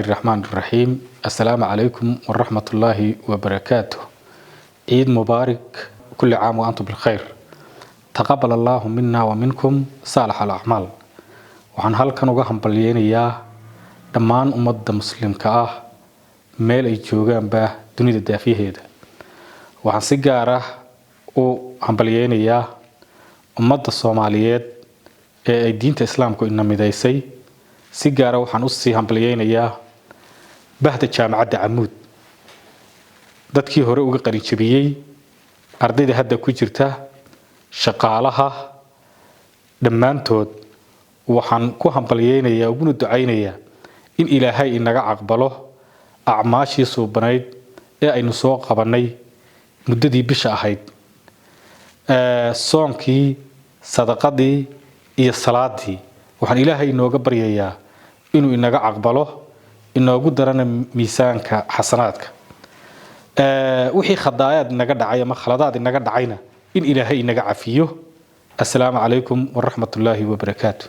الرحمن الرحيم. السلام عليكم ورحمة الله وبركاته. عيد مبارك، كل عام وأنتم بالخير، تقبل الله منا ومنكم صالح الأعمال. Waxaan halkan uga hambalyeynayaa dhammaan ummadda Muslimka ah meel ay joogaanba dunida daafiyaheeda. Waxaan si gaar ah u hambalyeynayaa ummadda Soomaaliyeed ee ay diinta Islaamku ina midaysay. Si gaara waxaan usii hambalyeynayaa bahda Jaamacadda Camuud, dadkii hore uga qalinjabiyey, ardayda hadda ku jirta, shaqaalaha dhammaantood. Waxaan ku hambalyeynayaa uguna ducaynayaa in Ilaahay inaga aqbalo acmaashii suubanayd ee aynu soo qabannay muddadii bisha ahayd, soonkii, sadaqadii iyo salaadii. Waxaan Ilaahay inooga baryayaa inuu inaga aqbalo, inoogu darana miisaanka xasanaadka. Wixii khadaayaad inaga dhacay ama khaladaad inaga dhacayna in Ilaahay inaga cafiyo. Assalaamu calaykum waraxmat ullaahi wabarakaatu.